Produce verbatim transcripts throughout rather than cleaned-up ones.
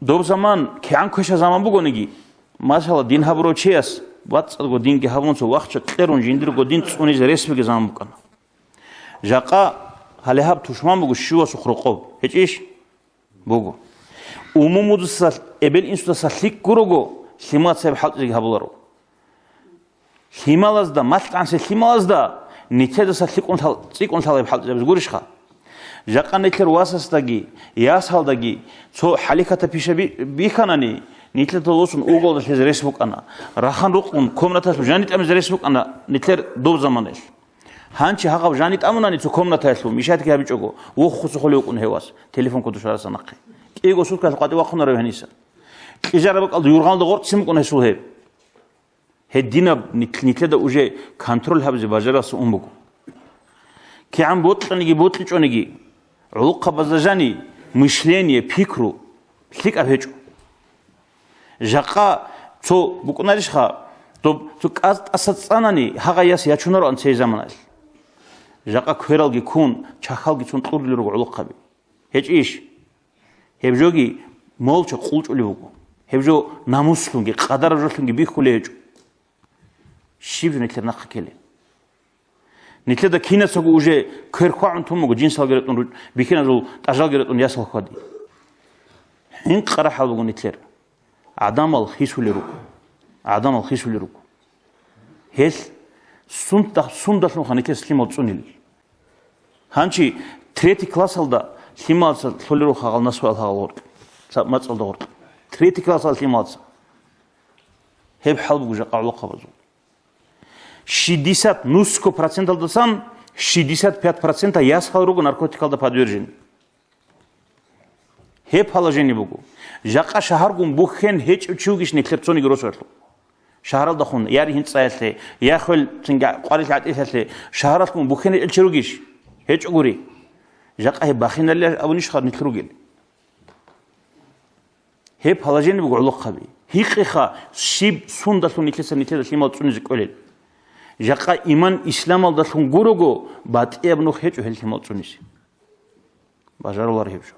Доб заман кигӀан квеша заман бугониги, масала, дин гьабурав чияс бацӀцӀадго динги гьабун, цо вахча кьерун, жиндирго дин цӀунизе рес бугеб заман букӀана. Жакъа гьале гьаб тушман буго щивасухъ рокъоб, гьечӀищ? Буго. Умумудаса, эбел-инсудаса лъикӀ гурого, лъималаца гьеб хӀалтӀизеги гьабуларо. Лъималазда, малъгӀанси лъималазда нилъедаса лъикӀун лъал-, цӀикӀкӀун лъала гьеб хӀалтӀизабизе гурищха? Жакъа нилъер васасдаги, ясалдаги цо хӀалихьатаб пиша би-, бихьанани, нилъеда восун уголда лъезе рес букӀана, рахан рукъун комнаталъув жани тӀамизе рес букӀана нилъер доб заманаялъ. Гьанчи гьагъаб жани тӀамунани цо комнатаялъув мешатги гьабичӀого, вохуса холев вукӀун гьев вас, телефон кодошараса нахъе. КӀиго суткаялъ къватӀив вахъунарев гьениса. Кьижараб бакӀалда юргъалда гъоркьцин букӀун гьесул гьеб. Гьединаб нит-, нилъеда уже контроль гьабизе бажарасда ун буго. КигӀан бокьаниги бокьичӀониги, гӀолохъабазда жани мышление, пикру лъикӀаб гьечӀо. Жакъа цо букӀунарищха, доб цо кӀаз тӀаса цӀанани, гьагъай яс ячунароан цей заманалъ. Жакъа квералги ккун, чахьалги цун кьурулел руго гӀолохъаби. ГьечӀищ? Гьеб жоги молча къулчӀулеб буго. Гьеб жо намуслъунги, къадараб жолъунги бихьулеб гьечӀо. Щиб жо нилъер нахъа ккелеб? Нилъеда кинацаго уже квер хьвагӀун тун буго, жинсалги ретӀун руч-, бихьиназул тӀажалги ретӀун ясал хьвади. ХӀинкъа рахӀал буго нилъер. ГӀадамал хисулел руго. ГӀадамал хисулел руго. Гьелъ сунда-, сундалъунха нилъер лъимал цӀунилел. Гьанчи третий классалда лъималаца лъолел руго гьагъал насвал гьагъал гъоркь, цо мацӀалда гъоркь. Третий классалда лъималаца. Гьеб хӀал буго жакъа гӀолохъабазул. Шестьдесят, нусго проценталдасан шестьдесят пять процента ясал руго наркотикалда подвержен. Гьеб положение буго. Жакъа шагьаргун бухьен гьечӀев чи вугищ нилъер цониги росулъ? Шагьаралдахун, я ригьин цӀаялъе, я хвел цинги къварилъи гӀатӀилъалъе, шагьаралъгун бухьен гьечӀел чи ругищ? ГьечӀо гури. Жакъа гьеб бахиналилан абунищха нилъ ругел? Гьеб положение буго гӀолохъаби. Гьикъиха, щиб сундалъун нилъеца нилъеда лъимал цӀунизе кӀолел? Жакъа иман исламалдалъун гурого, батӀияб нух гьечӀо гьел лъимал цӀунизе. Бажарулар гьеб жо.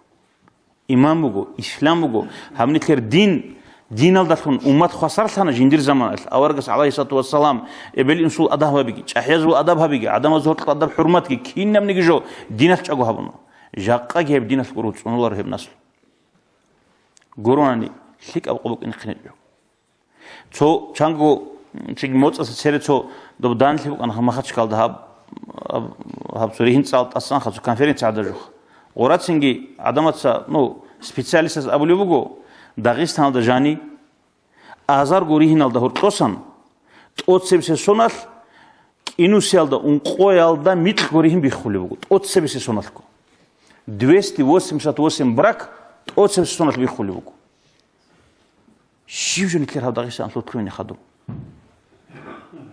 Иман буго, ислам буго, гьаб нилъер дин, диналдалъун уммат хвасарлъана жиндир заманалъ. Аварагас, гӀалайгьиссалату вассалам, эбел-инсул адаб гьабиги, чӀахӀиязул адаб гьабиги, гӀадамаз гьоркьул адаб-хӀурматги, кинабниги жо диналъ чӀаго гьабуна. Жакъаги гьеб диналъ гуро цӀунулар гьеб наслу. Гуронани, лъикӀаб къо букӀин хъинчӀо. Цо чанго, м, чиги моцӀаса цере цо доб данлъи букӀана Махачкалда гьаб, гьаб, гьаб цо ригьин цӀал тӀасан хъа цо конференция гӀадажух. Гъурацинги гӀадамаца, ну, специалистаз абулеб буго, Дагъистаналда жани азарго ригьиналда гьоркьосан тӀоцебесеб соналъ кӀинусиялда ункъоялда микьго ригьин биххулеб буго, тӀоцебесеб соналъго. Двести восемьдесят восемь брак тӀоцебесеб соналъ биххулеб буго. Щиб жо нилъер гьав Дагъистаналъул лъугьине хадуб?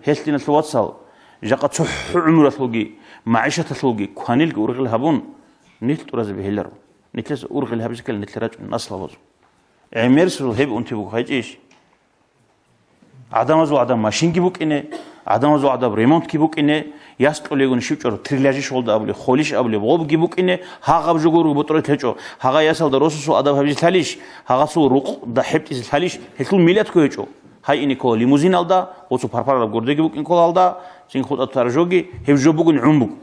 Гьелъ, диналъул вацал, жакъа цохӀо гӀумралъулги, магӀишаталъулги, кванилги ургъел гьабун, нилъ тӀуразе бегьиларо. Нилъеца ургъел гьабизе ккела нилъер рачӀун наслабазул. ГӀемерисезул гьеб унти буго, гьечӀищ? ГӀадамазул гӀадаб машинги букӀине, гӀадамазул гӀадаб ремонтги букӀине, яс кьолегун щив чӀварав, трилляжи щолда абулеб, холищ абулеб, гъобги букӀине, гьагъаб жо гуро бутӀрулел гьечӀо, гьагъа ясалда росасул адаб гьабизе лъалищ, гьагъасул рукъда хӀептӀизе лъалищ, гьелъул миллатго гьечӀо. Гьай, ине ккола лимузиналда, оцо парпараб гурдеги букӀин кколалда, цин хутӀа тар жоги, гьеб жо бугин гӀун буго.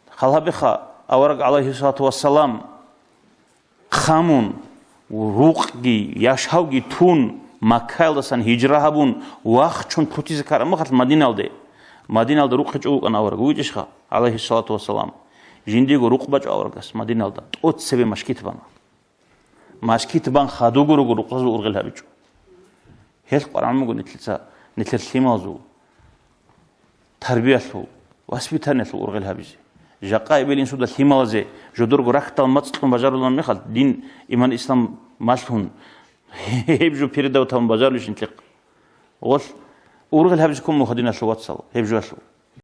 Хал гьабиха, авараг, гӀалайгьиссалату вассалам, хъамун, рукъги, яшавги тун, Маккаялдасан гьижра гьабун, вахчун лъутизе ккараб мехалъ Мадиналде. Мадиналда рукъ гьечӀо вукӀана авараг, вугечӀищха, гӀалайгьиссалату вассалам. Жиндиего рукъ бачӀо аварагас Мадиналда, тӀоцебе машгит бана. Машгит бан хадуго руго рукъзазул ургъел гьабичӀо. Гьелъ къварагӀун буго нилъеца, нилъер лъималазул тарбиялъул, воспитаниялъул ургъел гьабизе. Жакъа эбел-инсуда лъималазе жодорго рахьдал мацӀ кьун бажарулареб мехалъ, дин, иман, ислам малъун, гьеб жо передавать гьабун бажарулищ нилъехъ? Гъолъ ургъел гьабизе ккун буго, диналъул вацал, гьеб жоялъул.